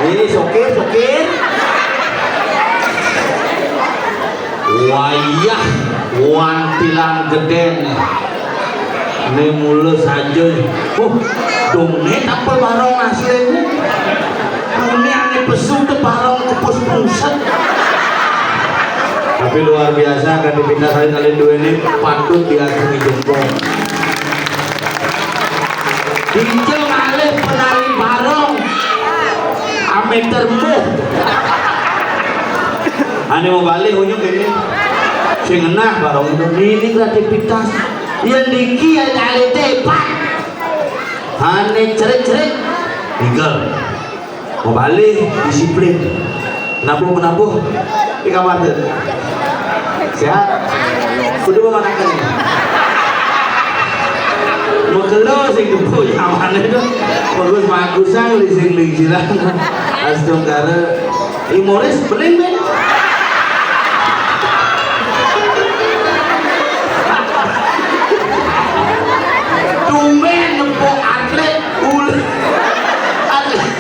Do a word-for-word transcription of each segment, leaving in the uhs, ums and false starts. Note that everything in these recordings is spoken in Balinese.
Ini sokir, sokir. Wayah wantilan gedén. Né mula saja. Oh, dongé tapel barong asliné. Ini ané pesu té barong kepus pusat. Tapi luar biasa, kreativitas alin-alin duéné patut diagungi jempol. Dija malih penari barong. Améter muh. Ané mau balik unyuk ini. Sing ngenah barong itu. Ini kreativitas. Yén niki ya nyalite hebat. Ané cerik-cerik. Ninggal. Mau balik disiplin. Nabuh menabuh di kamar tuh. Sehat. Kudu memanakan. Mekelo sing gempo nyawané tuh. Bagus magusan lising lingsiran. Astungkara. Ih, Moris beling, Ben. Tumbén nepuk atlet ul-, atlet,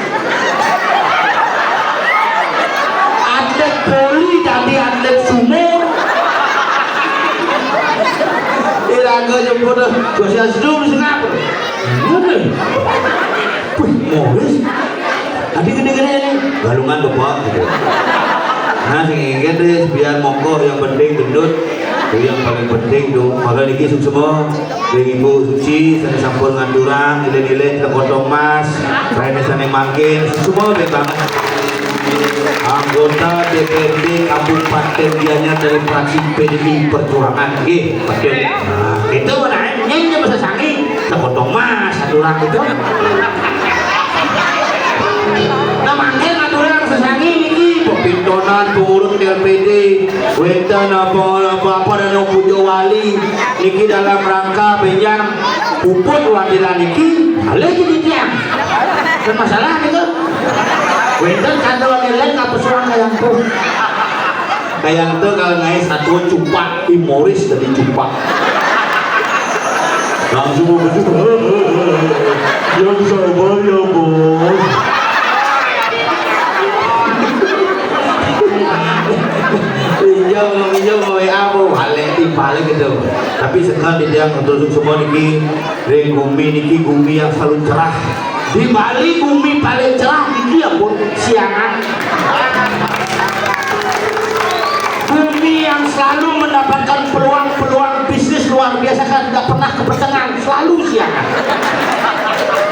atlet voli jadi atlet sumo. Iraga jemput, Swastiastu, Singapura. Ngono. Wih, Moris. Adi gedé-gedé ini. Galungan, Bapak, gitu. Nah, sing inggih deh, biar monggo yang penting gendut. Itu yang paling penting tuh. Maka niki suksma ring Ibu Suci, sané sampun ngaturang, nilai-nilai teng kantong emas, raine sané mangkin, suksma banget. Anggota D P R D Kabupaten Gianyar dari fraksi P D I Perjuangan. Nggih, betul. Nah, itu mana nyén bahasa Sangi. Sekotong mas, satu orang itu. Nah, mangkin aturan sesangi niki, pepintonan pengurus L P D, wénten apa, apa, apa dan yang puja wali niki dalam rangka benjang puput wantilan niki, alih jadi tiang. Dan masalah niku. Wénten kado nilai kapesuang kayang tuh. Kayang tuh kalau ngais satu cupak, Ih, Moris tadi cupak. Langsung mau begitu. Yang sabar ya, Bos. Pinjam, pinjam W A, Bu. Balik, balik gitu. Tapi sekali dia terus semua niki, ring gumi niki, gumi yang selalu cerah. Di Bali gumi paling cerah niki ya, Bu, siangan. Gumi yang selalu mendapatkan peluang-peluang bisnis luar biasa, kan nggak pernah kepetengan, selalu siangan.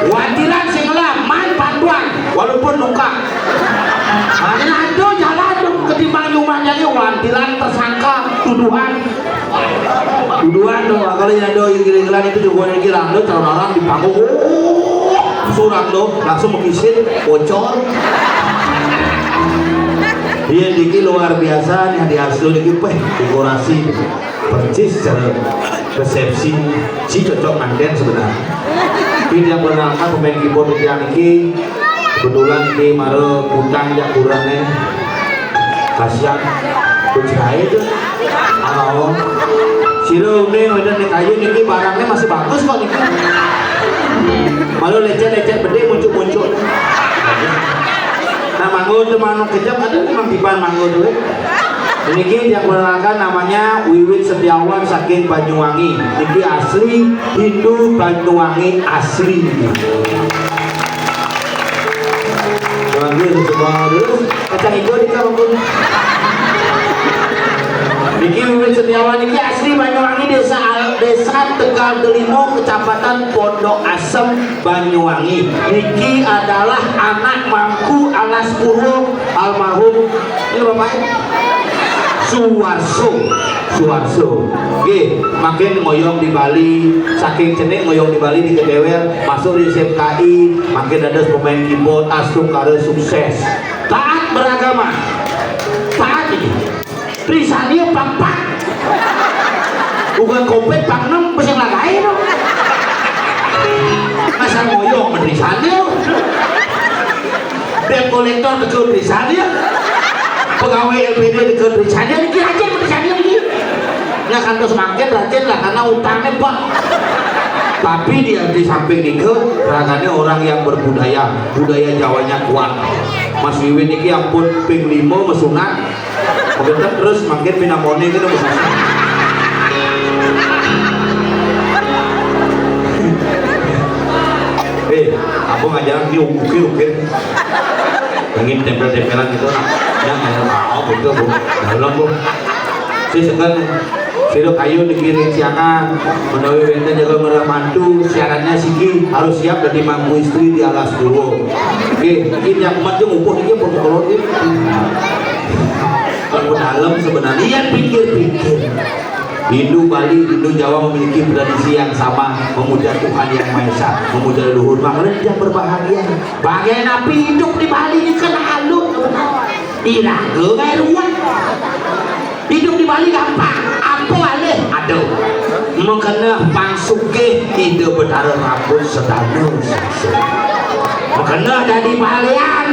Wantilan sing ngelah, man bantuan, walaupun luka. Nah, ini ada jalan tuh ketimbang rumahnya ini wantilan tersangka tuduhan. Duluan dong, kalau yang ada yang gila-gilaan itu juga yang gila, lo calon orang di panggung, oh, surat lo langsung mengkisin, bocor. Iya, niki luar biasa nih, di asli niki, peh, dekorasi persis cara resepsi, si cocok nganten sebenarnya. Ini yang berangkat pemain keyboard yang niki, kebetulan ini mara utang jak kurangnya. Kasihan. Bocah itu. Alah. Sira uning, udah nih kayu niki barangnya masih bagus kok niki. Malah lecet-lecet bedé muncul-muncul. Nah, manggo tuh manuk kejam ada memang tiban manggo tuh. Niki yang perkenalkan namanya Wiwit Setiawan saking Banyuwangi. Niki asli Hindu Banyuwangi asli. Bagus, semua terus. Kacang hijau di kampung. Niki Wiwit Setiawan niki asli Banyuwangi, Desa Al-, Desa Tegal Delimo, Kecamatan Pondok Asem, Banyuwangi. Niki adalah anak Mangku Alas Purwo, almarhum. Ini bapaknya Suwarso. Suwarso. Nggih, makin ngoyong di Bali, saking cenik ngoyong di Bali di Kedewel, masuk di S M K I, makin ada pemain keyboard, astungkara sukses. Taat beragama. Taat ini. Trisania pang pat. Bukan kopet pang enam, bisa ngelagain dong. Masa ngoyong menteri Trisania. Debt collector kecil Trisania. Gawe L P D deket Richard, ya niki rajin Richard niki. Nya kantos mangkin rajin lah karena utangnya, Pak. Tapi dia di samping nika, raganya orang yang berbudaya, budaya Jawanya kuat. Mas Wiwin niki ampun ping lima mesunat, begitu terus mangkin pinamone gitu mesunat. Eh, aku ngajaran dia ukir-ukir. Pengen tempel-tempelan gitu. Ya, mau gitu, Bu. Dalam, Bu. Si sekan, silo kayu dikiring siangan. Menawi wenten jaga merah mantu, syaratnya siki harus siap dari mangku istri di alas dulu. Oke, mungkin yang kuat dia ngumpul ini protokol ini. Kalau dalam sebenarnya, ya pikir-pikir. Hindu Bali, Hindu Jawa memiliki tradisi yang sama, memuja Tuhan Yang Maha Esa, memuja leluhur. Makanya dia berbahagia. Bagian api hidup di Bali ini kan alun. Iraga bae ruwet. Hidup di Bali gampang. Apa alih? Aduh. Makena pang sugih Ida Betara Rabun Sedana Sungsung. Makena dadi balian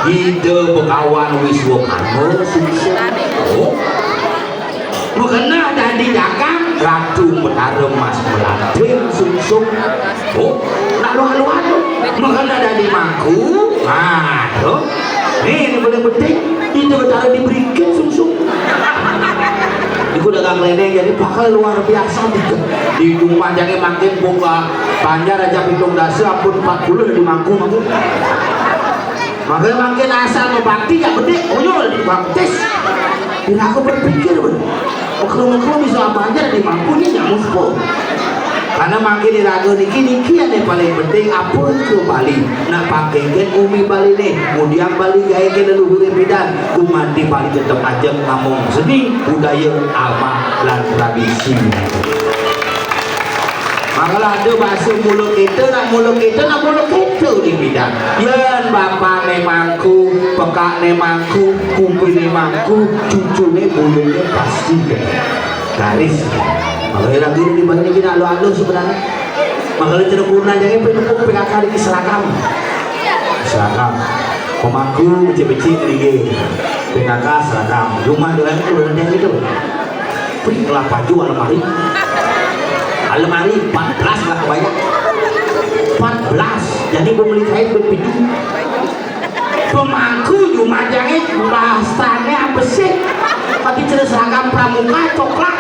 Ida Begawan Wiswakarma Sungsung. Oh. Makena dadi dagang Ratu Betara Mas Melanting Sungsung. Oh, nak luar-luar tu. Makena dadi mangku. Nah, tu. Ni, ni paling penting. Ida Betara diberikan Sungsung. Iku dagang keliling jadi bakal luar biasa gitu. Di rumah jadi makin buka. Banjar aja pitung dasa, ampun empat puluh di mangku, mangku. Makanya makin asal mau bakti ya gede, uyul dibaptis. Bila aku berpikir, ben, oknum-oknum bisa apa aja di mangkunya nyamuk po. Karena makin diragu niki niki yang paling penting apa ke Bali. Nak pakai ke umi Bali nih, kemudian Bali gaya ke leluhur pidan, kumanti Bali tetap aja ngomong seni, budaya, ama, dan tradisi. Makalah ada bahasa mula kita, nak mula kita, nak mula kita di bidang. Yan bapa ne mangku, pekak ne mangku, kupi ne mangku, cucu ne buyung ne pasti ke garis. Makalah lagi di mana kita alu-alu sebenarnya. Makalah cerita kurna jangan pendukung P K K di seragam. Seragam. Pemangku becik-becik lagi. P K K seragam. Rumah dengan kurna yang gitu. Wih, kelapa juga lemari. Lemari empat belas lah kebayang. Empat belas. Jadi pembeli kain berpintu. Pemangku cuma jangan bahasanya apa sih? Tapi cerita seragam pramuka coklat.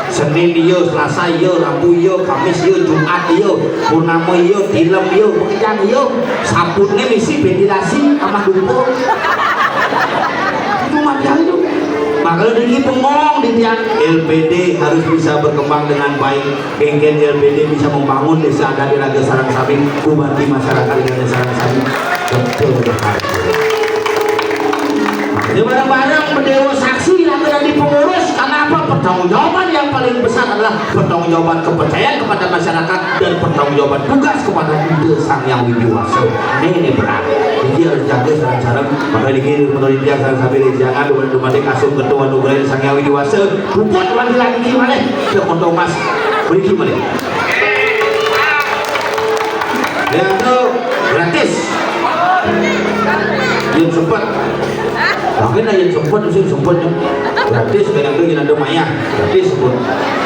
Senin iya, Selasa iya, Rabu iya, Kamis iya, Jumat iya, Purnama iya, Tilem iya, Pekejang iya. Sabutnya misi ventilasi sama dupo. Cuma jangan itu. Makanya dikit bengong di tiang L P D harus bisa berkembang dengan baik. Kengken L P D bisa membangun desa adat di Raga Sarang Sami, kubanti masyarakat di Raga Sarang Sami. Betul, betul. Makanya bareng-bareng berdewa saksi Raga dan di pengurus. Karena apa? Pertanggungjawaban yang paling besar adalah pertanggungjawaban kepercayaan kepada masyarakat dan pertanggungjawaban tugas kepada Ida Sang Yang Widi Wasa. Ini, ini berat. Jadi harus jaga sarang-sarang. Maka dikit menurut dia sarang sambil jangan dua dua asum ketua nugraha Sang Yang Widi Wasa. Puput lagi lagi gimana? Ke Kota Mas. Beri gimana? Ya, tu gratis. Yang sempat. Mungkin ada yang sempat, mesti sempat, ya. Gratis, kadang tu yang ada maya. Gratis pun.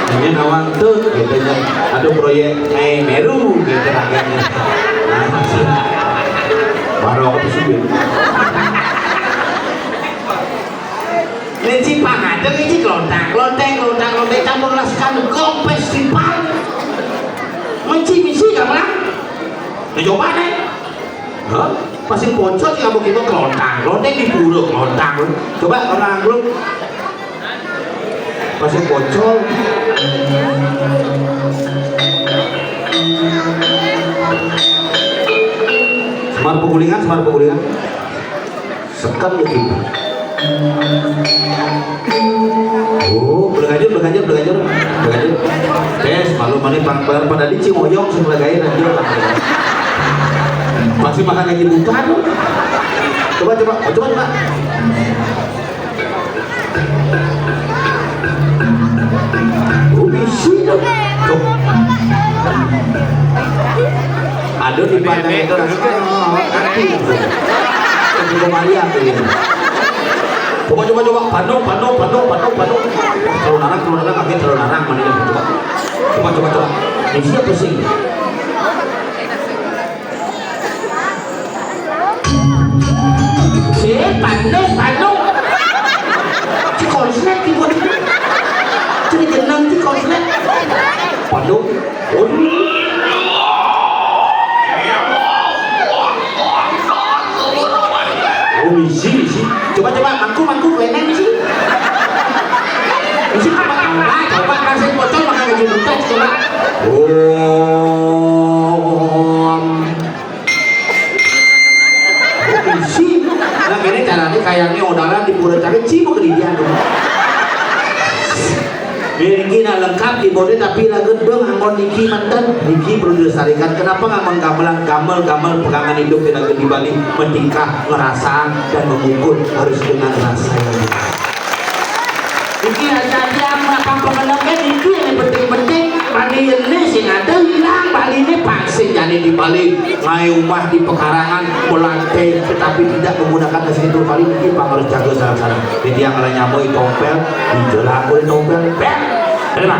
Ini nawang tu, katanya ada proyek naik Meru, gitu, agaknya. Nah, baru aku sudah. Ini cipang ada, ini kelontang, kelontang, kelontang, kelontang, campur las kan gong festival. Menci misi kamu lah. Nah, coba deh. Hah? Pasti pocong ya, mau kita kelontang, kelontang di pura kelontang. Coba orang dulu. Pasti pocong. Semar pegulingan, semar pegulingan. Sekam ya kita. Oh, bergajur, bergajur, bergajur, bergajur. Tes, malu mana pang pada di Cimoyong sebelah gaya dan dia. Pasti makan gaji buta tuh. Coba, coba, oh, coba, coba. Oh, bisi tuh. Tuh. Aduh, di pandang itu rasanya, oh, nanti. Itu Maria tuh ya. Coba, coba, coba. Bandung, Bandung, Bandung, Bandung, Bandung. Terlalu larang, terlalu larang, kaget, terlalu larang, mana ya? Coba. Coba, coba, coba. Ini siapa sih? Si Bandung, Bandung. Si konslet, si konslet. Si jeneng, si konslet. Bandung. Oh, isi, isi. Coba, coba, mangku, mangku, keleneng, isi. Isi, coba, coba, coba, kan saya pocong, makan gaji buta, coba. Om. Isi. Nah, ini caranya kayaknya odalan di pura cari cibu ke dia tuh. Niki na lengkap di body tapi lagu dong anggon niki manten niki perlu dilestarikan. Kenapa nganggon gamelan gamel gamel pegangan hidup di lagu di Bali menikah ngerasa dan mengukur harus dengan rasa yang benar. Niki aja yang makan pengenaknya niki yang penting-penting Bali ini sing ada hilang Bali ini vaksin jadi di Bali ngai rumah di pekarangan melantai tetapi tidak menggunakan nasi itu Bali niki pang harus jago salah-salah. Jadi yang ada nyamuk tompel Itulah kulit tompel. Bel. Terima.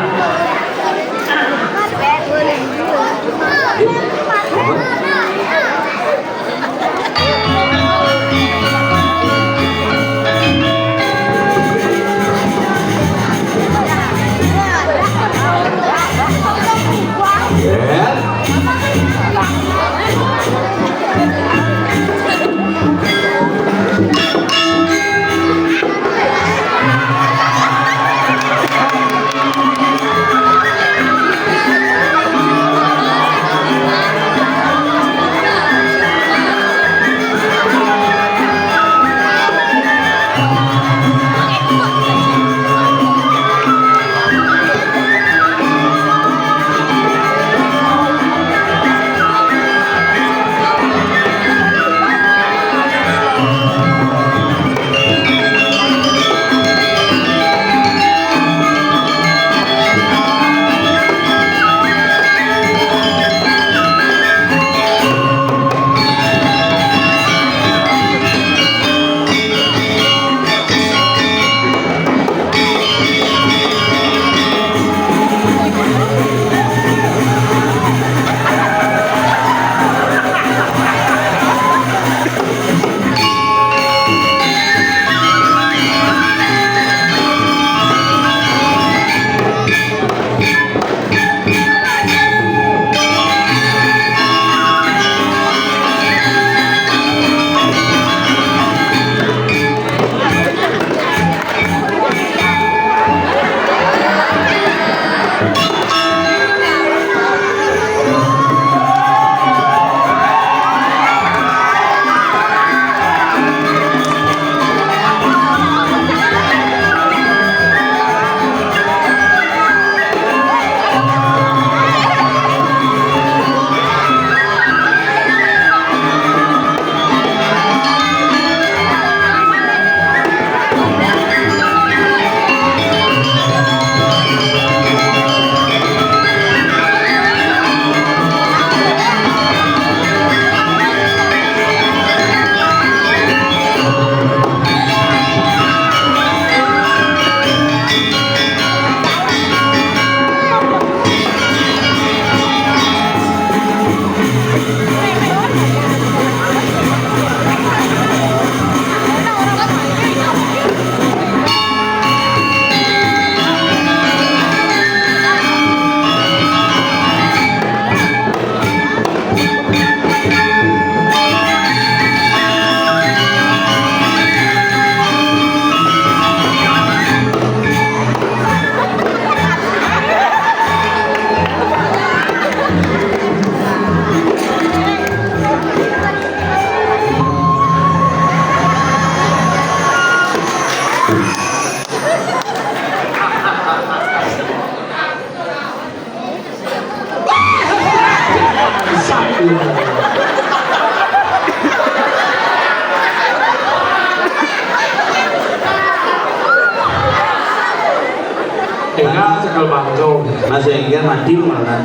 Tinggal cekel bangcong. Masih enggak mati lu malah.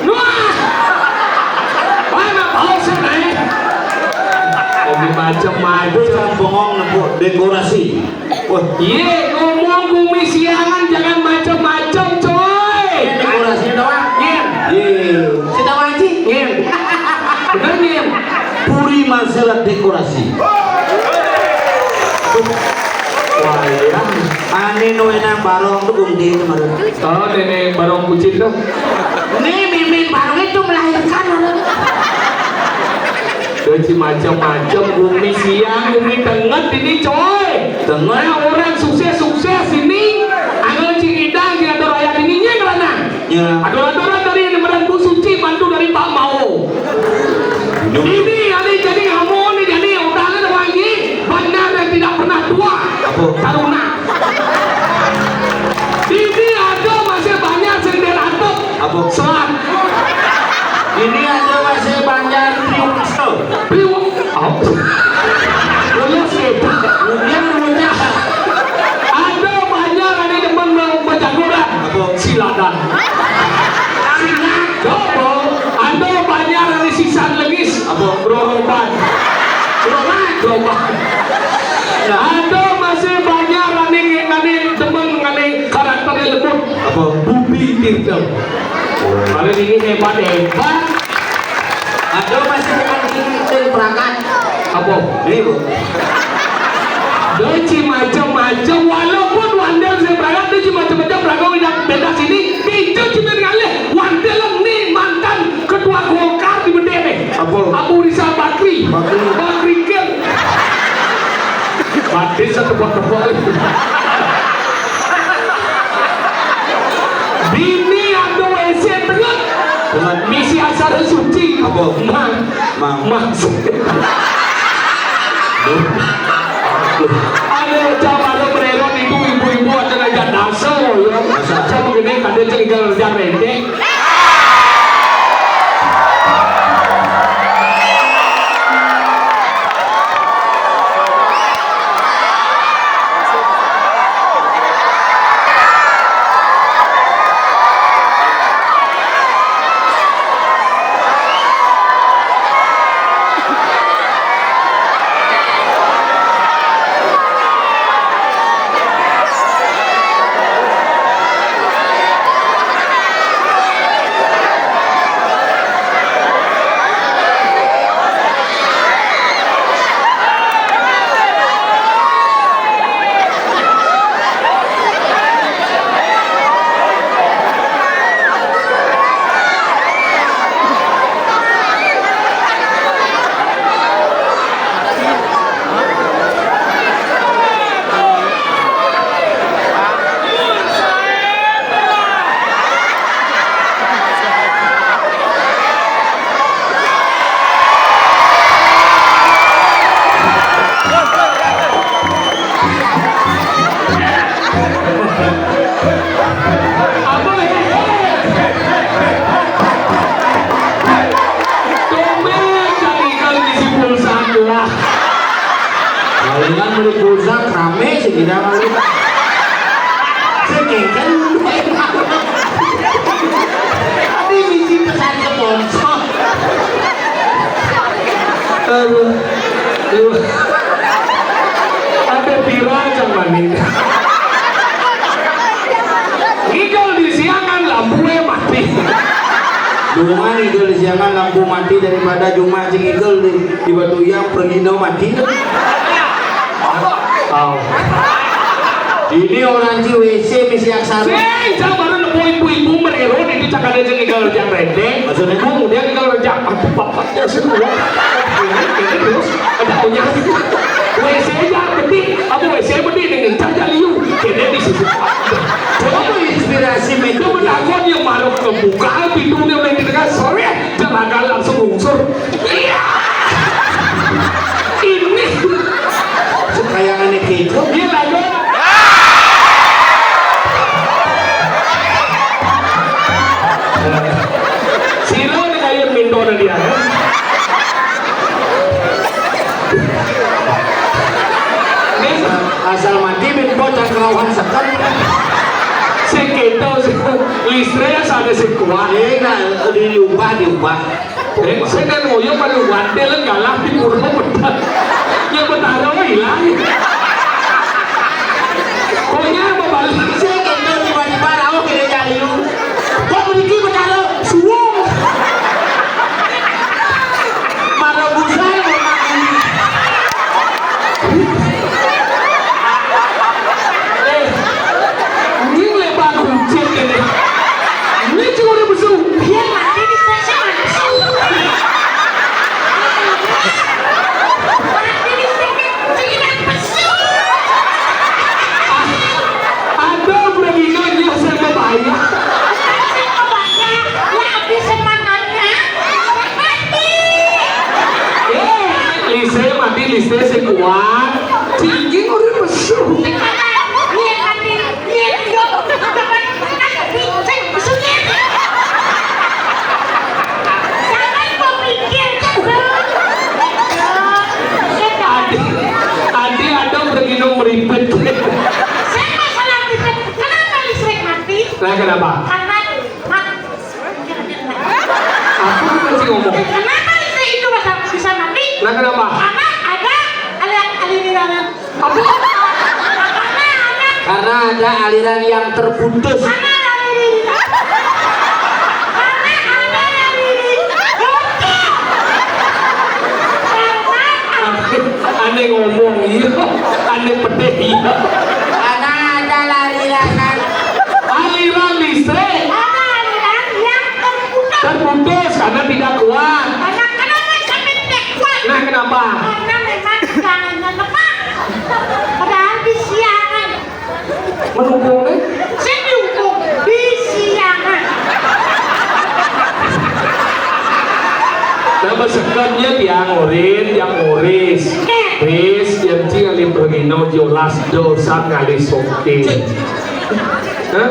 Wah! Mana bau sih, Nay? Macem-macem. Bocah bengong nemu dekorasi. Wah, iya, ngomong kumis siangan, jangan macem-macem, coy. Ini dekorasinya doang. Iya. Iya. Sita Wanci. Iya. Bener, iya. Puri masalah dekorasi. Wah, iya. Ane nu enang barong tuh gumdi kemarin. Oh, nenek barong kucing tuh. Nih, mimin barong itu melahirkan, orang. Cuci macam-macam, bumi siang, bumi tenget ini, coy. Tenget. Nah, orang sukses-sukses ini, angel cing idang, cing atur rakyat ini, nyeng ranang. Ya. Atur-aturan dari ini meran Bu Suci, bantu dari Pak Mao. Ini ada jadi kamu nih, jadi udah ada wangi, banyak yang tidak pernah tua. Apa? Taruna. Ini ada masih banyak sendal atap. Apa? Selat. Ini ada masih banyak triwaksa. Triwak-, apa? Lulus ya. Kemudian punya. Ada banyak ada demen mau baca Quran. Apa? Silakan. Coba, ada banyak ada sisan legis. Apa? Roroban. Roroban. Roroban. Nah. Ada masih banyak ada yang ada demen ada karakternya lembut. Apa? Budi Tirta. Kalau ini hebat-hebat. Aduh, masih bukan gini, tim perangkat. Apa? Ini, Bu. Dia ci macam-macam, walaupun wandel saya berangkat, dia ci macam-macam berangkat, udah beda sini, pintu cuma ngalih, wandel ni mantan ketua Golkar di Bendeme. Apa? Abu Rizal Bakri. Bakri. Bakri Ken. Mati satu buah tepuk. Bini anu W C tengah. Tengah. Misi acara suci. Apa? Mang. Mang. Mang. Duh. Duh. Ada jam ada bererot itu ibu-ibu ada ngajak daso ya. Masa? Jam begini kada tinggal kerja pendek. Apa ya? Tumben cari kali di si pulsa lah. Palingan beli pulsa rame sih kita kali. Sekian. Tadi misi pesan sponsor. Aduh. Aduh. Ada viral zaman ini. Ngigel di siangan lampu mati. Dulu mah ngigel di siangan lampu mati daripada jumah cing ngigel di, di batu yang pergi mati. Tahu. Ini orang ci W C misi aksara. Sing, saya baru nemu ibu-ibu merero itu cakade cing ngigel jang rendeng. Maksudnya? Kemudian ngigel jang, aduh, bapaknya semua. Ini, ini terus ada punya. W C aja penting, apa W C penting dengan caca liu. Kene di situ. Coba inspirasi itu meja. Menakut yang malu kebuka pintunya udah di tengah sore, jalanan langsung lungsur. Iya. Ini. Kayak aneh gitu. Iya, lanjut. Silo nih kayak minto dia, ya. Asal mati minto cangkrauhan seken. Sing kita, sing listrik asal ada sing kuat. Eh, nah, diubah, diubah. Eh, saya kan ngoyo malu wantel galah di pura bedak. Ya, Betara ilang. Pokoknya mau balik. Saya betul tiba-tiba rawuh kene cari lu. Kok mriki Betara suwung. Mara busai mau makan. Eh, ini lebar kuncit ini. Ini cuma udah besu. Biar mati di stasiun. Mati di stasiun. Sini pesu. Ada berginonya saya mau bayar. Saya mau bayar. Ya, habis semangatnya. Mati. Eh, lise mati, lise sing kuat. Cincin udah besu. Iya, mati. Iya, iya. Kapan? Sing besu, iya. Jangan kau pikir, Cak. Adi, Adi ada bergino meripet. Saya masalah meripet. Kenapa listrik mati? Lah, kenapa? Karena mat-, Aku masih ngomong. Kenapa listrik itu bisa, bisa mati? Lah, kenapa? Karena ada aliran, aliran. Apa? Karena ada, karena ada aliran yang terputus. Karena ada aliran. Karena ada aliran. Karena ada. Aneh ngomong, iya. Aneh pedih, iya. Karena ada aliran. Aliran listrik. Ada aliran yang terputus. Terputus karena tidak kuat. Karena, kenapa sampai tidak kuat? Nah, kenapa? Karena memang jangan lepas. Padahal di siangan. Menunggu nih. Saya dihukum di siangan. Nah, besekannya dia ngorin, dia ngoris. Oke. Wis, yang ci ngalih bergino, jolas dosa ngalih soke. Hah?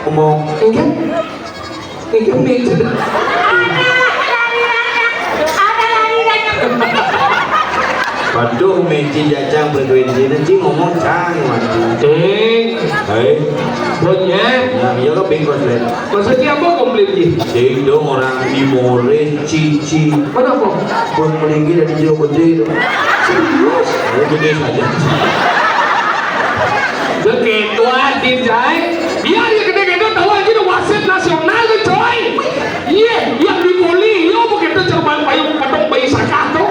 Ngomong. Enggak. Iki meja. Ada lari-lari. Ada lari-lari. Waduh, meja jajang berduit sini, ci ngomong cang, waduh. Ding. Hai. Botnya. Nah, iya kan bingkos, Len. Maksudnya apa komplain, Ji? Ding dong, orang dimores, cici. Kenapa? Buat melinggi dari jauh gede itu. Serius? Ya, gede saja. Begitu adin, Jai. Biar ya gede-gede tahu aja, udah wasit nasional tuh, coy. Iya, yang di Poli, yo, begitu cerban payung pedok bayi sakah tuh.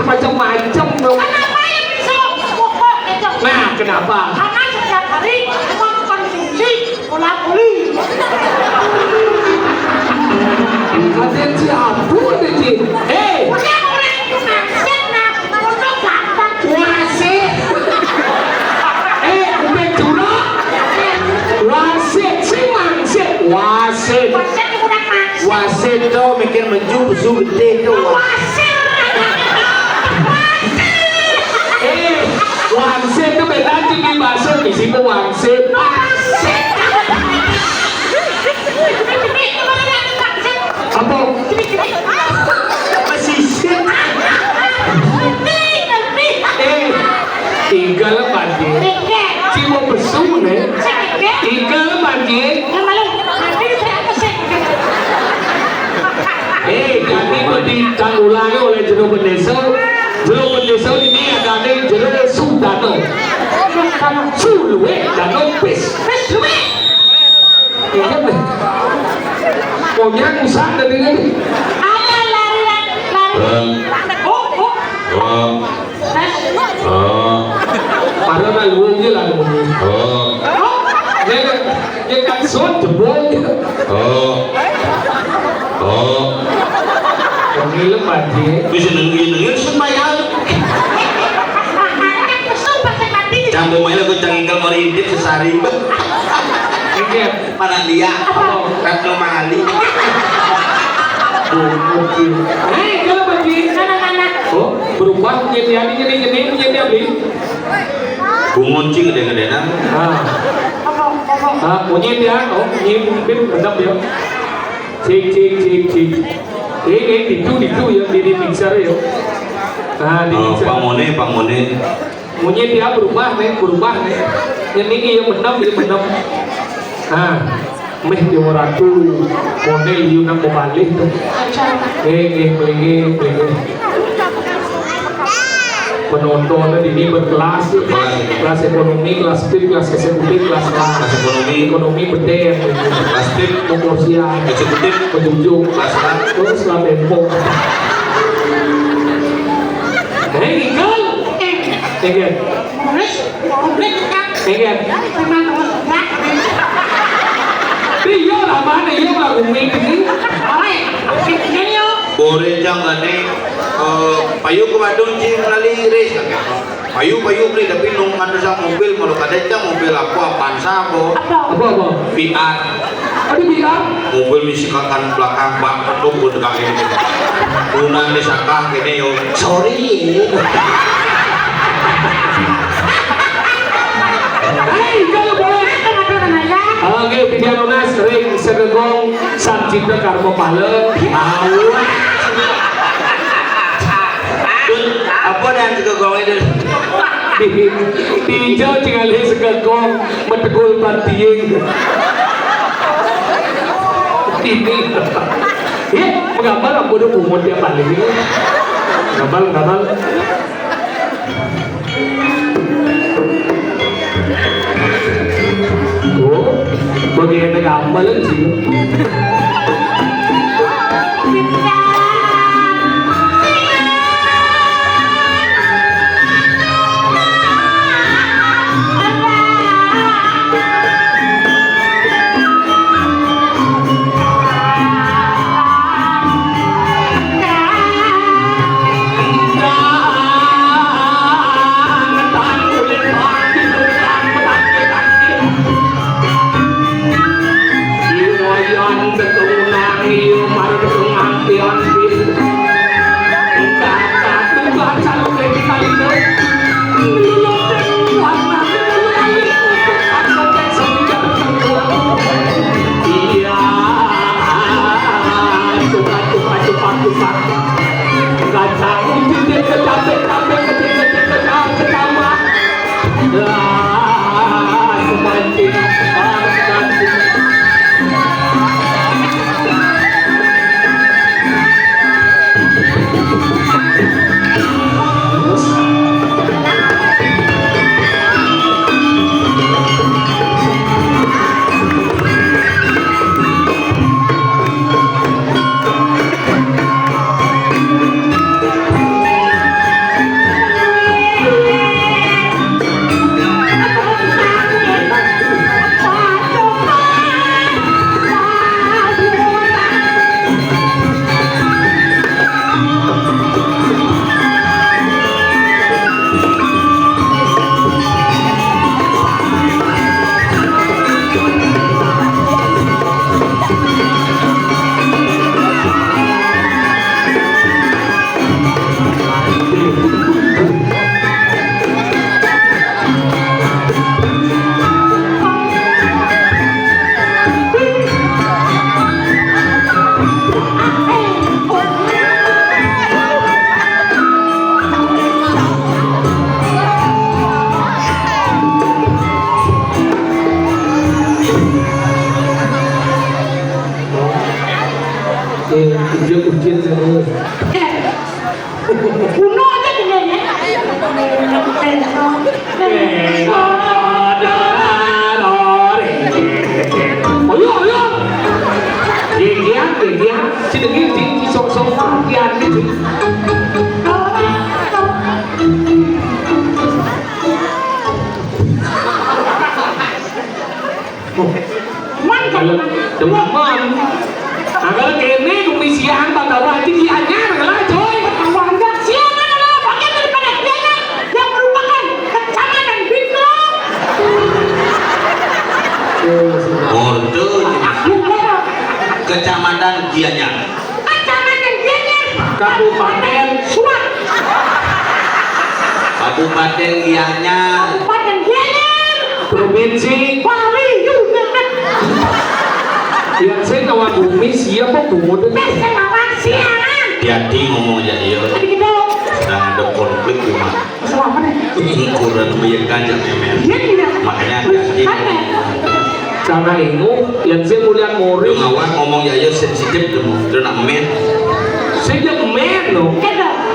Macam-macam tuh. Kenapa yang bisa pokok itu? Nah, kenapa? Karena setiap hari mengkonsumsi bola voli. Ada siapa nih, Ji? Hei. Udah mulai itu ngasih, nah, untuk gampang. Wasit. Eh, udah curang. Wasit, si mangsit. Wasit. Wasit udah mangsit. Wasit tuh mikir maju, besu gede tuh. Wasit. Eh, wangsit tuh beda, ci, di bakso, di situ wangsit. Wangsit. Apa? Pesisir. Eh, tinggal apa dia? Ci mau besu nih. Tinggal apa dia? Eh, kami mau ditanggulangi oleh Jero Bendesa. Jero Bendesa ini ada nih, Jero Sudano. Suluwe Dano bis. Iya, nih. Pokoknya usah dari ini. Ada lari, lari, lari. Bang. Oh, oh. Bang. Tes. Oh. Padahal mah luwung aja lah ngomongnya. Oh. Oh. Ya, ya, kan sun jebol gitu. Oh. Oh. Wong ngiler, Pak Ji. Wis nengil-nengil supaya Campur main aku cangingkel mau ridit sesari. Oke. Mana dia? Apa? Retno Mali. Bungut, Ji. Hei, kalau pergi. Mana, mana? Oh, berubah, nyet ya, nyet, nyet, nyet, nyet, ya, beli. Bungut, Ji, gede-gedenan. Ah. Ah, monyet ya, oh, nyet, mungkin benar ya. Cik, cik, cik, cik. Eh, eh, itu, itu ya, di, di mixer ya. Nah, di Oh, mixer. Pamone, pamone. Bunyi dia berubah nih, berubah nih. Ini iya benem, iya benem. Nah, Méh Déwa Ratu modél yuna kebalih to. Nggih, nggih, mlinggih, mlinggih. Penonton dini berkelas, kelas ekonomi, kelas pip, kelas eksekutif, kelas A. Kelas ekonomi. Ekonomi bedén. Kelas pip. Pokok siang. Eksekutif. Penjunjung. Kelas A. Terus lah tempo. Hei, Ikal. Eh, Ikal. Terus, terus, Ikal. Iya. Memang terus gerak. Iya lah, mana iya lah, Umi ini. Oi, sini yuk. Bore jang ane, eh, payu ke Badung, Cing, lali iris, kakek. Payu, payu beli, tapi nung anu sa mobil, kalau kada cang mobil apa, Avanza apa? Apa? Apa, apa? V R. Ada V R? Mobil misi kakan belakang bak, aduh, udah kaki ini. Punan di sakah kene yo. Sorry. Hei, kalau boleh. Oke, video nunas ring segegong sang cipta karma pala. Awak. Apa dan segegong itu? Di, di hijau tinggal segegong metegul banting. Ini. Ya, menggambar aku udah bungut tiap kali ini. Gambar, gambar. Oh, bagaimana gambar sih? Eh, ujian, ujian, eh. Bunuh aja dia, ya. Ayo, ayo. Gegian, gegian. Si dengil, si, si sok-sok perhatian gitu. Man, kalau demen. Nah, kalau kene kumis siang, tak tahu aja si anyar, lah, coy. Tahu aja. Siang mana lah, pakai daripada dianya yang merupakan kecamatan Bintang. Ordo. Kecamatan Gianyar. Kecamatan Gianyar. Kabupaten Suwak. Kabupaten Gianyar. Kabupaten Gianyar. Provinsi Bali United. Yang saya tawa bumi siapa bungut? Saya tawa siaran. Hati-hati ngomong aja dia. Tadi gitu. Sedang ada konflik rumah. Masalah apa nih? Ini kurang biar ganjang ya, men. Iya, iya. Makanya hati-hati. Kan, men. Sana ingu, yang saya mulia murid. Ngawak ngomong ya, ya sensitif tuh, mau. Terus nak men. Saya men loh.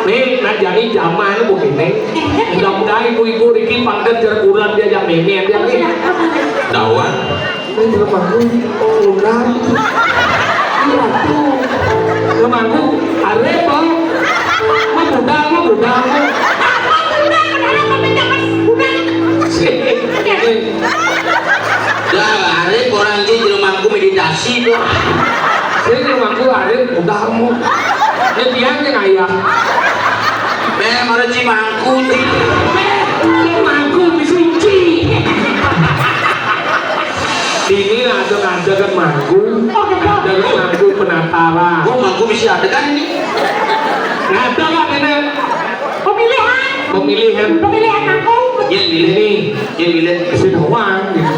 Nih, nah jadi zaman begini. Mudah-mudahan ibu-ibu Riki pangkat jerguran dia yang memen dia nih. Dawan. Ini rumahku, oh, udah. Iya tuh. Rumahku, are, Bang. Mau budal, mau budal. Apa budal? Padahal kami dapat budal. Dah, arep orang di rumahku meditasi tuh. Saya di rumahku arep udah mau. Ini dia yang ayah. Beh, mana Cimangku, Ci? Beh, rumahku di Suci. Ini ada, ada kan mangku. Oh, gitu. Ada kan mangku penataran. Oh, mangku bisa ada kan ini? Ada kan ini? Pemilihan. Pemilihan. Pemilihan aku. Iya, milih. Ini. Iya, milih. Si doang gitu.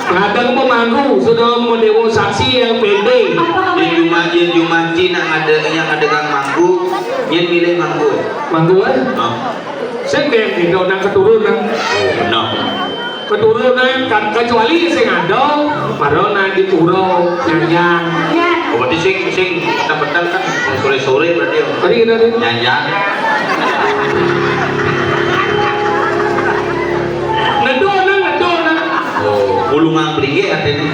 Kadang mau mangku, sudah mau dewa saksi yang pede. Apa namanya? Di Jumat, di Jumat Cina ada yang ada gang mangku. Yang milih mangku. Mangku, eh? Oh. Sing deh, gitu, nang keturunan. Oh, benar. Keturunan, kan, kecuali sing ada, marona di pura, nyanjang. Ya. Oh, berarti sing, sing, kita betul kan, sore-sore berarti ya. Tadi kita tuh. Nyanjang. Ngedona, ngedona. Oh, bulungan pelinggih artinya.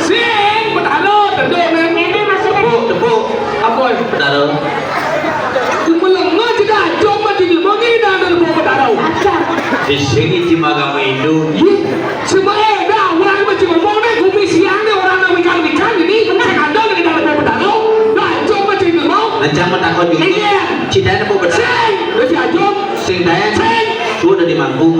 Sing, Betara, ngedona. Ini maksudnya. Tepuk, tepuk. Apa? Betara. Melengah tidak, coba di lubangnya tidak ada lubang Betara. Di sini cuma kamu itu. Iya. Semua, eh, dah, orang macam ngomong deh, kopi siang deh, orang nak ikan-ikan ini, saya ada lagi dalam lubang Betara. Dah, coba di lubang. Nanti sama takut juga. Iya. Cita ada lubang Betara. Sing, udah si Ajong. Sing Dayan. Sing. Sudah di mangkung.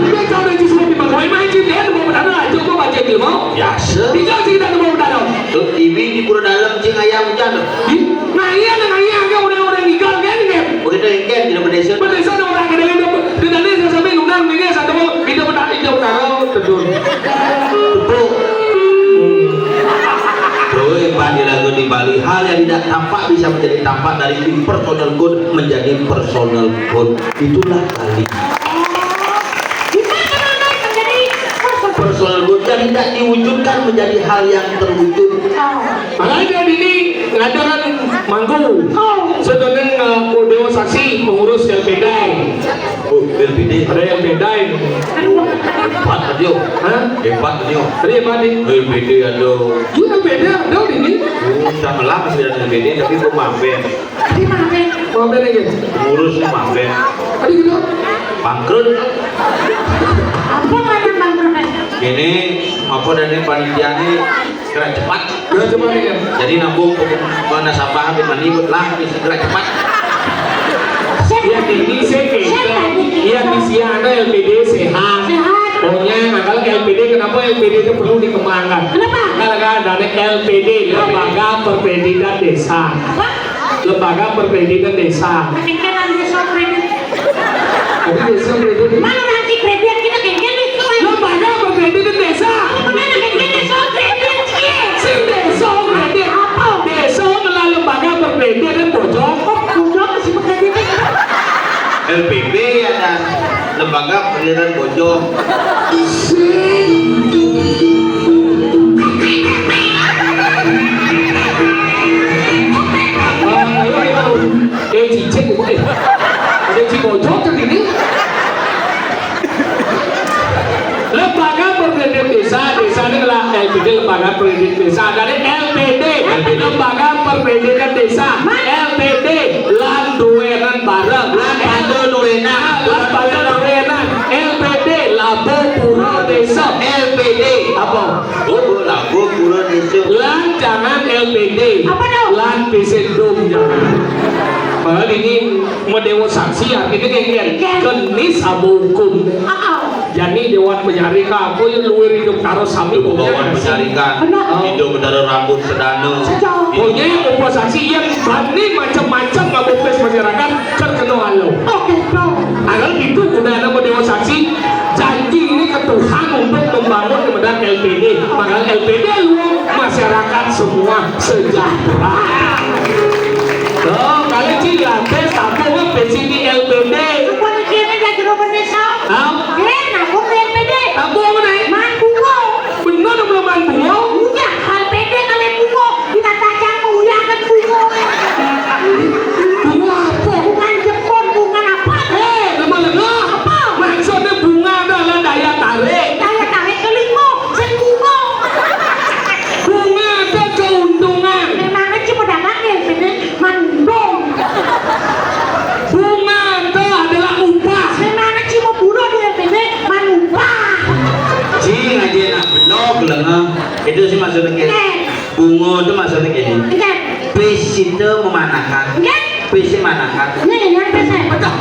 Dia kau dah justru di mangkung. Main cinta ya, mau bertanya aja, mau baca ilmu. Biasa. Tinggal cerita tu mau bertanya. Tuh, T V di Pura Dalam, cing ayam hujan. Di, nah iya, nah iya, kan orang-orang gigal kan, kan? Begitu yang kan, tidak berdesa. Berdesa ada orang kena hidup. Di tadi saya sampai nundang, ni kan, satu, kita bertanya, kita bertanya, terjun. Tepuk. Tuh, yang di lagu di Bali, hal yang tidak tampak bisa menjadi tampak dari impersonal good menjadi personal good. Itulah Bali. Bisa menjadi personal good yang tidak diwujudkan menjadi hal yang terwujud. Makanya ini ngadakan manggung. Sedangkan uh, Dewa Saksi mengurus L P D. Oh, L P D. Ada L P D. Hebat, Dio. Hah? Hebat, Dio. Tadi apa nih? L P D ada. Iya, L P D ada di sini. Oh, sama lah masih ada L P D, tapi gue mampir. Tadi mampir. Mampir aja. Ngurus mampir. Tadi gitu. Bangkrut. Apa mana bangkrut? Ini apa dan ini panitia ini gerak cepat. Gerak cepat ya. Jadi nabung nasabah di mana lah bisa gerak cepat. Iya, ini sih gitu. Iya, di sini ada L P D sehat. Sehat. Pokoknya, nah, kalau L P D, kenapa L P D itu perlu dikembangkan? Kenapa? Karena kan ada L P D, Lembaga Perpedidikan Desa. Apa? Lembaga Perpedidikan Desa. Makin kan desa kredit. Tapi desa kredit. Mana nanti kredit kita kengken nih? Lembaga Perpedidikan Desa. Mana kengken desa kredit? Sing desa kredit. Apa? Desa ngelah lembaga perpedidikan bojong. Oh, bojong sih kredit. L P B ya, dan Lembaga Perlindungan Bojong. Eh, cicing, eh. Ada cibojong ke sini. Lembaga Perlindungan Desa, desa ini lah L P D, Lembaga Perlindungan Desa. Ada L P D, Lembaga Perlindungan Desa. L P D, lan duwenan bareng. Lan pada duwenan. Lan pada duwenan. L P D, Labuh Pura Desa. L P D. Apa? Oh, Labuh Pura Desa. Lan jangan L P D. Apa dong? Lan pisendum jangan. Padahal ini mau dewa saksi artinya kayak gini. Kenis abu hukum. Ah, ah. Jadi Dewan Penyarika aku yang luwih hidup karo sami. Dewan Penyarika. Benar. Hidup Betara Rambut Sedana. Pokoknya yang oposisi yang bani macam-macam ngabupis masyarakat terkena halo. Oke, bro. Agar itu guna nama Dewan Saksi, janji ini ke Tuhan untuk membangun kemudian L P D. Maka L P D lu masyarakat semua sejahtera. Tuh, kali cilates apa wong P C D L P D. Bukan kene dah jero Vanessa. Hah? Kene aku P P D. Apa mana? Manduo. Itu sih maksudnya gini. Bungo itu maksudnya gini. Enggak. Pis itu memanakan. Enggak. Pis itu manakan. Ini yang pis. Betul.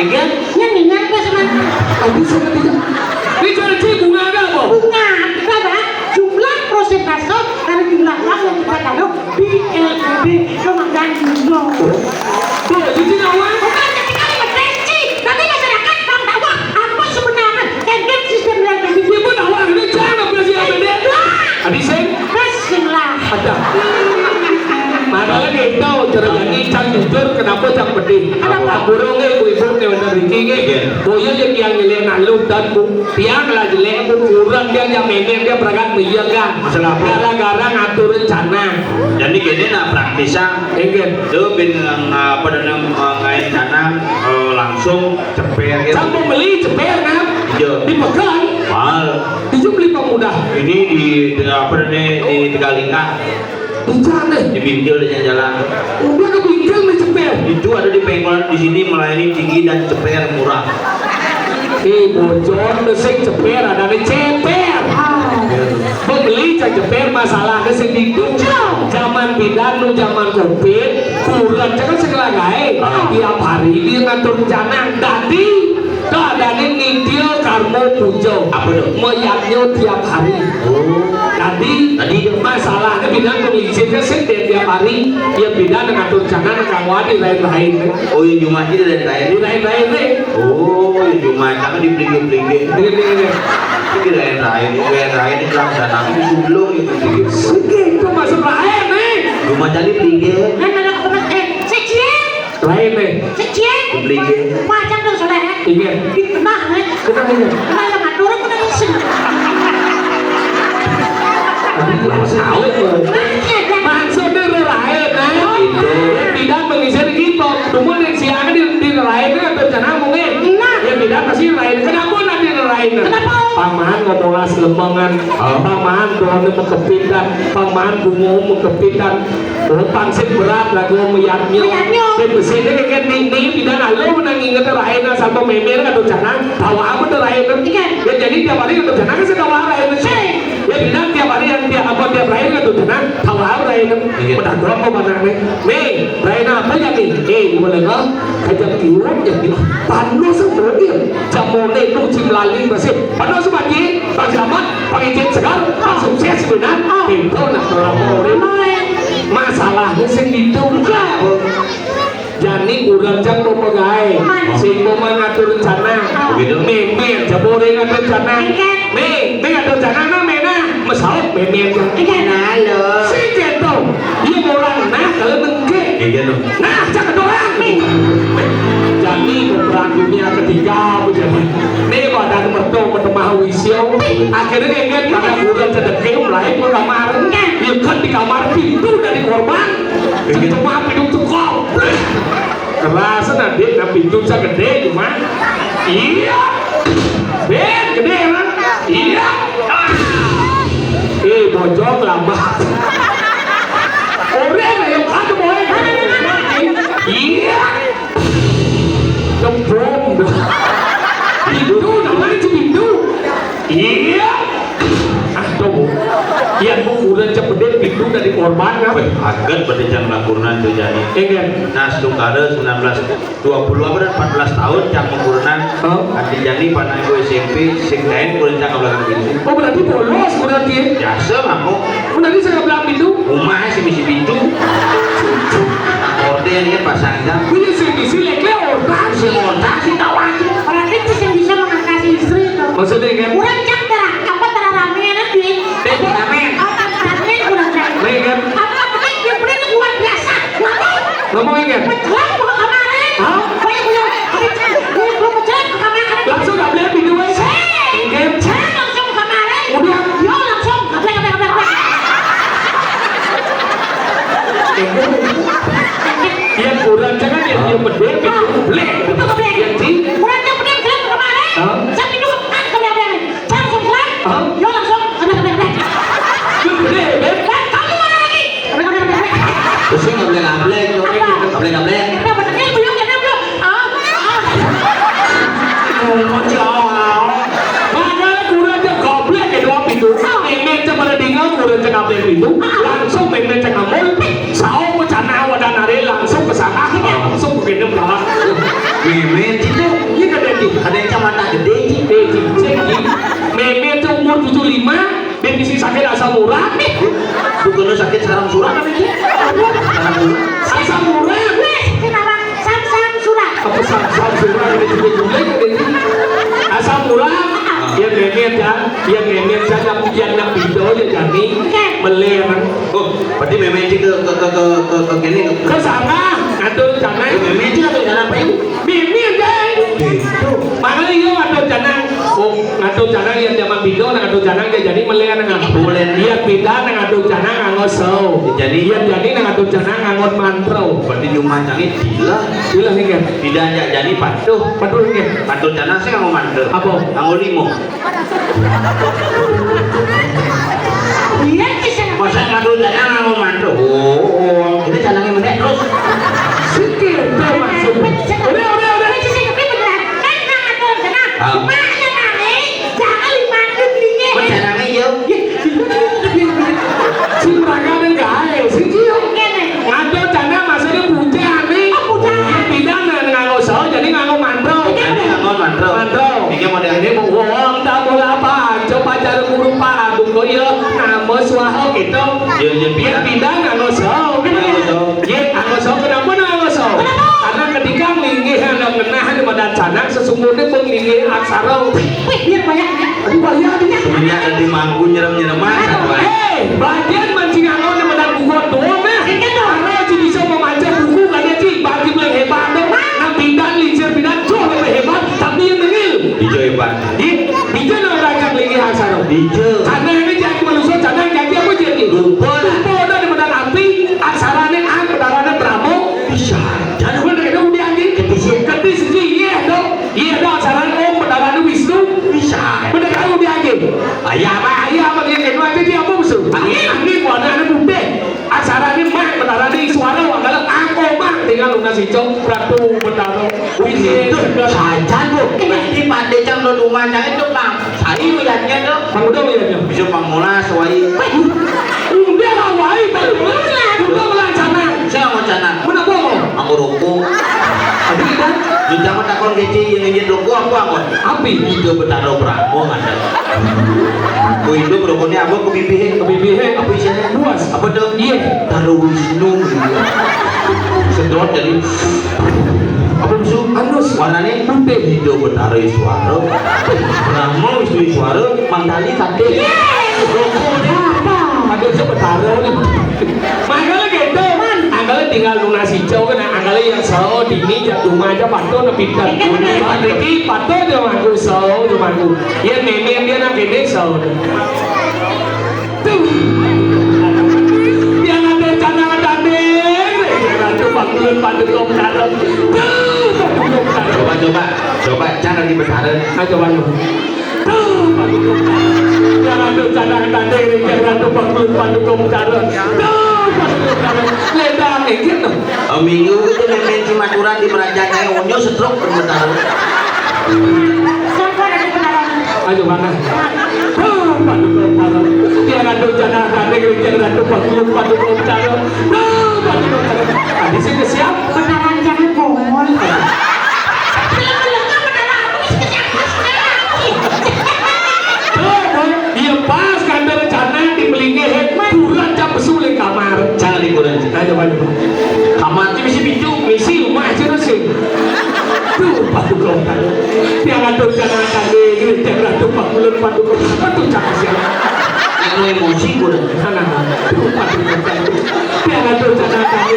Enggak. Ini yang pis mana? Aku sudah tidak. Ini jadi bunga ada apa? Bunga. Kita ada jumlah prosentase dari jumlah uang yang kita taruh di L K B Kementerian Bungo. Tuh, jadi awal. Bukan ketika ini kecil, tapi masyarakat kurang tahu apa sebenarnya. Kan sistem yang tadi. Dia pun awal ini jangan apa sih, apa dia? Habis sih? Bismillah. Ada. Makanya kita cara nyanyi cang jujur, kenapa cang pedih? Kenapa? Burung ibu-ibu nih bener iki nggih. Iya. Boyo yang yang nyelenah lu dan bu, tiang lah jelek, bu, kurang dia yang memen dia berangkat meyegang. Masalah apa? Gara-gara ngatur rencana. Jadi gini, nah, praktisnya. Enggak. Lu bin, eh, apa namanya, eh, ngain tanam, eh, langsung ceper gitu. Sang pembeli ceper, nah. Iya. Dipegang. Mahal. Itu beli pemuda. Ini di, di apa namanya, di Tegalingga. Di sana. Di Bingkil, di jalan. Udah ke Bingkil nih ceper. Itu ada di pengkolan di sini, melayani tinggi dan ceper murah. Eh, bocor, sing ceper, ada di ceper. Pembeli cang ceper, masalahnya sing itu. Zaman bidan nu zaman covid, kurang jangan segala gae. Ah. Tiap hari dia ngatur rencana. Tadi keadaannya nidil karmo pujo. Apa tuh? Meyatnya tiap hari. Oh. Tadi, tadi masalahnya bidan pengizinnya sih tiap hari. Ya bidan ngatur rencana, kamu ada lain-lain. Oh, ya, cuma aja lain-lain. Di lain-lain nih. Oh, ya cuma, tapi di pelinggih-pelinggih. Ini, ini, ini. Ini lain-lain, lain-lain, ini pelaksanaan, ini sebelum itu pelinggih. Oke, itu masuk lain nih. Cuma tadi pelinggih. Kan ada apa, eh, sekjen. Lain nih. Sekjen. Pelinggih. Macam dong, saudara. Iya. Di tengah, eh. Kenapa ini? Kenapa nggak turun, kenapa isin? Tahu, Bu. Maksudnya, ada. Maksudnya, lu lain, eh. Itu. Tidak mengisir gitu. Cuma di siang di, di lain kan atau jangan mungkin. Nah. Ya, tidak pasti lain. Kenapa nanti lain? Kenapa? Paman ngomong as lemongan. Oh. Paman doang mau kepitan. Paman bungo mau kepitan. Oh, pangsip berat lah, gua meyatnya. Meyatnya. Dan besi ini kayak nih, nih, tidak lalu menang inget lain, asal pemimpin atau jangan. Bawa apa tuh lain? Iya. Ya, jadi tiap hari atau jangan, saya bawa lain. Hei. Ya, bilang tiap hari yang tiap apa, tiap lain atau jangan, bawa apa lain? Iya. Udah gua mau mana nih? Nih, lain apa ya nih? Eh, gimana kok? Kajang tiup ya, nih. Panuh semua dia. Jamone itu cim lali masih. Panuh semua, Ji. Bang Slamet, Bang Ijin Segar, Bang Sukses, benar. Pintu nak orang orang. Masalahnya sing gitu, bukan. Jani urang cang mau pegai. Sing mau ngatur rencana. Begitu. Nih, nih, jabore ngatur rencana. Nih, nih ngatur rencana, nah, mena. Mesaut, memen. Halo. Sing gitu. Dia orang nah, kalau nengke. Iya, no. Nah, cak doang. Jani perang dunia ketiga, apa jadi? Nih, badan mertu, mertu maha wisyo. Akhirnya, kan, pada urang cedek, mulai ke kamar. Iya, kan di kamar pintu dari korban. Iya. Cuma pintu tuh komplek. Kerasa nanti, nah, pintu bisa gede, cuma. Iya. Ben, gede, kan? Iya. Ah. Eh, bojong lama. Orang yang ada boleh. Iya. Kembung. Pintu, namanya si pintu. Iya. Aduh. Iya, Bu, udah cepet deh pintu dari korban, kan? Weh, aget berarti jangan laporan tuh jadi. Iya, kan? Nah, setukara sembilan belas dua puluh apa dan empat belas tahun cang mengkurenan. Hah? Ati jani panah ibu S M P, sing lain kurenan cang belakang pintu. Oh, berarti polos berarti ya? Biasa, mangkok. Berarti saya belakang pintu? Rumah sih misi pintu. Orde ini kan pasang jam. Punya sih misi lek-lek orang. Si monta si tawa. Berarti itu yang bisa mengatasi istri itu. Maksudnya kan? Kurang cang terang, apa terang rame nanti? Tadi rame. Apa terang rame kurang cang? Baik kan? Apa penting dia penting luar biasa. Ngomong. Ngomong ingat. Menjelang buka kemarin. Hah? Banyak punya. Ada cang. Dia belum menjelang ke kemarin. Langsung nggak boleh pintu, wes. Sih. Ingat. Saya langsung kemarin. Udah. Yo langsung. Nggak boleh, nggak boleh, nggak boleh. Ingat. Yang kurang jangan yang dia bedek, itu boleh. Itu nggak boleh. Yang di. Kurang yang bedek, belum kemarin. Hah? Saya pintu, ah, nggak boleh, nggak boleh. Saya Itu langsung mémé cék amul, sawo cana wadan aré langsung ke sana, langsung ke kene belakang. Mémé itu, ini kadén itu, kadén kacamata gedé itu. Eh, cicing, cicing. Mémé itu umur tujuh lima, dia bisi sakit asam urat. Bukan sakit sarang surat apa itu? Sarang surat. Asam urat. Wes, kenapa? Sam-sam surat. Apa sam-sam surat ini juga jelek ini. Asam urat. Ya mémé ya, ya mémé ya, yang yang nak pindah ya jani. Oke. Melé. Oh, berarti mémé ini ke ke ke ke ke, ke kene ke. Ke sana, ngatur sana. Ya, mémé ini atau jalan apa ini? Mémé ya. Gitu. Makanya iya ngatur sana. Oh, ngatur sana yang zaman pindah, ngatur sana ya jani melé nang. Boleh. Iya pindah nang ngatur sana nganggo sawo. Jadi iya jani nang ngatur sana nganggo mantra. Berarti cuma cari gila. Gila nih kan. Tidak ajak jani patuh. Patuh nih. Ngatur sana sih nganggo mantra. Apa? Nganggo limo. Iya, bisa. Masa ngatur sana nganggo mantra? Oh, oh. Jadi canangnya mendek terus. Sikil, tuh maksudnya. Udah, udah, udah. Kan ngatur sana. Ah. Maknya nangis, jangan dimantu dirinya. Kok canangnya iya? Iya. Si mereka ada gaé, si Cio. Ngene. Ngatur canang maksudnya puja nih. Oh, puja. Pindah nang nganggo sawo, jadi nganggo mantra. Jadi nganggo mantra. Mantra. Iki model ini mau wong tak bola apa, coba cari guru Pak Agung kok ya, nama swaha gitu. Ya, ya, pindah. Pindah nganggo sawo. Nganggo sawo. Ya, nganggo sawo. Kenapa nganggo sawo? Kenapa? Karena ketika linggih anak ngenah di badan canang, sesungguhnya pun linggih aksara. Wih, biar banyak. Aduh, bahaya nih. Semenjak tadi mangku nyerem-nyereman, satu hari. Eh, bagian mancing angin di badan buku doang, nah. Iya, dong. Karena Ci bisa membaca buku, kan ya, Ci? Bagi paling hebat, dong. Nah, pindah, lincir, pindah, jauh lebih hebat, tapi yang nengil. Ijo hebat. Di, di jauh orang yang lagi asal. Di jauh. Karena ini jadi manusia, karena jadi apa jadi? Lupa lah. Lupa udah di badan api, aksaranya ang, bedaranya Brahmo. Bisa. Jadi bener itu udah anjing. Ketis. Ketis, iya, dong. Iya, dah, aksarane Om, bedarane Wisnu. Bisa. Bener kan udah anjing. Ayah apa? Ayah apa dia kena aja dia apa musuh? Angin, angin warnane putih. Aksarane Mak, bedarane Iswara, wangkale Angko Mak, tinggal lunas ijo, Ratu Betara. Wih, itu sajan, Bu. Berarti Pak Decang lo rumah jangan itu, Bang. Saya melihatnya tuh. Bang udah melihatnya. Bisa Bang Monas, wai. Udah lah, wai, Bang Monas. Udah melancana. Saya mau canang. Kenapa, Bang? Aku rokok. Aduh, kita. Kita mah takon kecil yang ingin rokok apa, Bang? Api. Itu betara berapa, Bang? Ku hidup rokoknya apa? Ku bibir. Ku bibir. Apa isinya? Buas. Apa tuh? Iya. Taruh Wisnu. Sedot jadi. Apa musuh? Anus. Warnanya putih. Itu betara Iswara. Brahma Wisnu Iswara. Mantali tadi. Rokoknya apa? Ada sebetara nih. Makanya gitu. Angkale tinggal lunas ijo kan, angkale yang sawo dini jatuh aja patuh nepikan. Pak Riki patuh dia mangku sawo dia mangku. Ya mémé dia nak kene sawo. Tuh. Dia ada canangan tanding. Dia ada tuh pangkulun patuh kong karep. Tuh, patuh kong karep. Coba, coba, coba, cara di besar. Ayo, coba lu. Tuh, patuh kong karep. Dia ada canangan tanding. Dia ada tuh pangkulun patuh kong karep. Tuh, patuh kong karep. Leda, eh, gitu. Eh, minggu itu mémé Ci Maturan di Meraja kayak onyo setruk bentar. Siapa ada benaran? Ayo mana? Tuh, patuh kong karep. Dia ada tuh canangan tanding. Dia ada tuh pangkulun patuh kong karep. Tuh, patuh kong karep. Tadi sih ke siap. Benaran jangan bongol. Iya pas kan rencana di Melingge, kurang jam pesuling kamar. Jangan liburan. Ayo, ayo. Kamar itu misi pintu, misi rumah aja sih. Tuh, patuh kong karep. Yang ada rencana tadi, yang ada pangkulun patuh kong karep. Apa tuh cakap siapa? Yang emosi gue dah. Nah, nah, nah. Tuh, patuh kong karep. Piala Dunia kami,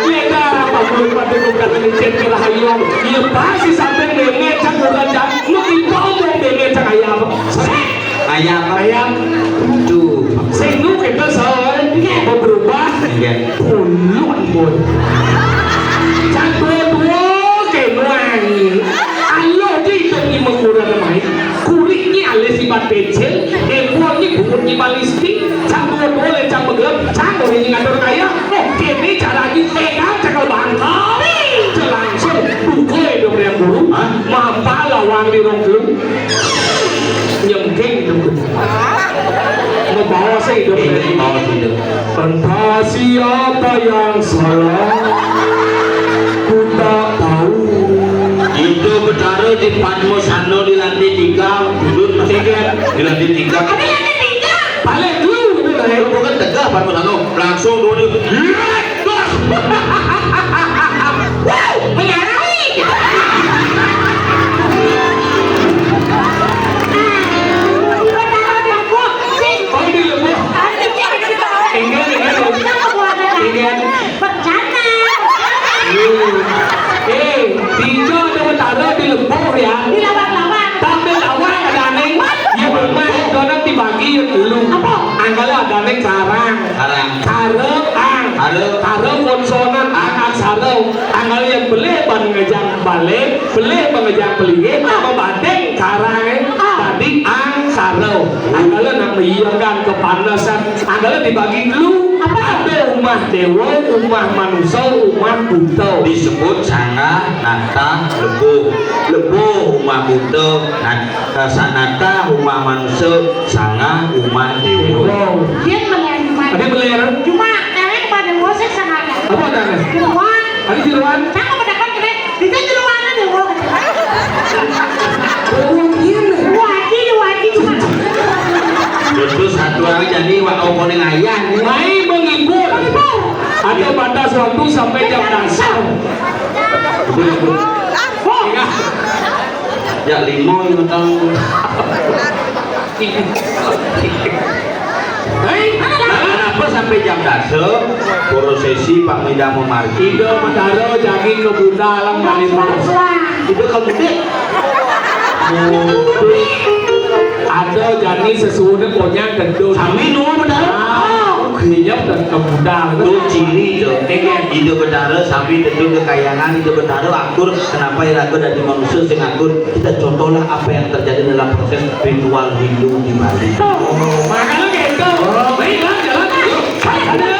leda pangkulun patuh kong karep, licin kerahayu. Iya pasti sampai mémé cang urang cang. Lu kita omong mémé cang ayam. Ayam. Ayam. Tuh. Sing nu kita soal mau berubah. Iya. Kulon, boy. Cang dua-dua kenuan. Ayo, di itu ni mengurang main. Kulit ni alis ibat pensil, handphone ni bungut ni balistik, cang dua-dua le cang begelem, cang orang ni ngatur kaya. Oh, kene cara ni pegang cakal bangkal. Langsung buka hidup yang guru, hah? Mampa lawang di rong guru. Nyengking tu. Entah siapa yang salah, ku tak tahu. Itu Betara di Padmasana di lantai tiga, duduk masih kan di lantai tiga. Tapi lantai tiga. Balik dulu, itu lah. Lu bukan tegak Padmasana, langsung dulu. Yes, bos. Wow, menyalahi. Oh, di lembur. Ingat, ingat, ingat. Bercanda. Eh, tiga ada Betara di lembur ya. Dilawan-lawan. Tapi lawan ada aneh. Ya, rumah itu nanti bagi dulu. Apa? Anggala ada aneh karang. Karang. Kara, ang. Kara. Kara konsonan, ang, aksara. Anggala yang belih ban ngejang balih, belih ban ngejang pelihé, nama badeng karang, eh. Ah. Tadi ang kara. Anggala nak meiyakan kepanasan. Anggala dibagi dulu. Apa? Ada umah déwa, umah manusa, umah buta. Disebut sanggah, natah, lebuh. Lebuh umah buta, nat-, eh, sanatah umah manusa, sanggah umah déwa. Wow. Dia melihat rumah. Ada melihat? Cuma, cewek pada ngosek sanggah. Apa ada? Semua. Ada jeroan? Sama mendapat kena. Kita jeroan ada, Bu. Wah, gila. Wah, gila, wah, gila. Terus satu orang jadi wak opo ning ayah. Mai menghibur. Menghibur. Ada batas waktu sampai jam dasar. Betul, betul. Wah. Ingat. Ya, lima yang tahu. Hei, nah, kenapa sampai jam dasa? Prosesi Pak Mida memargi. Ida Betara jagi ke Buda alam Kalimantan. Ida ke Buda. Ada jani sesuuné konyang gendut. Sami nu, Betara. Ah, konyang dan ke Buda. Tu ciri tu. Ida Betara sami tentu kekayangan, Ida Betara akur. Kenapa iraga dadi manusia sing akur? Kita contohlah apa yang terjadi dalam proses ritual Hindu di Bali. Tuh, makanya gitu. Baik, jalan, jalan. Aduh.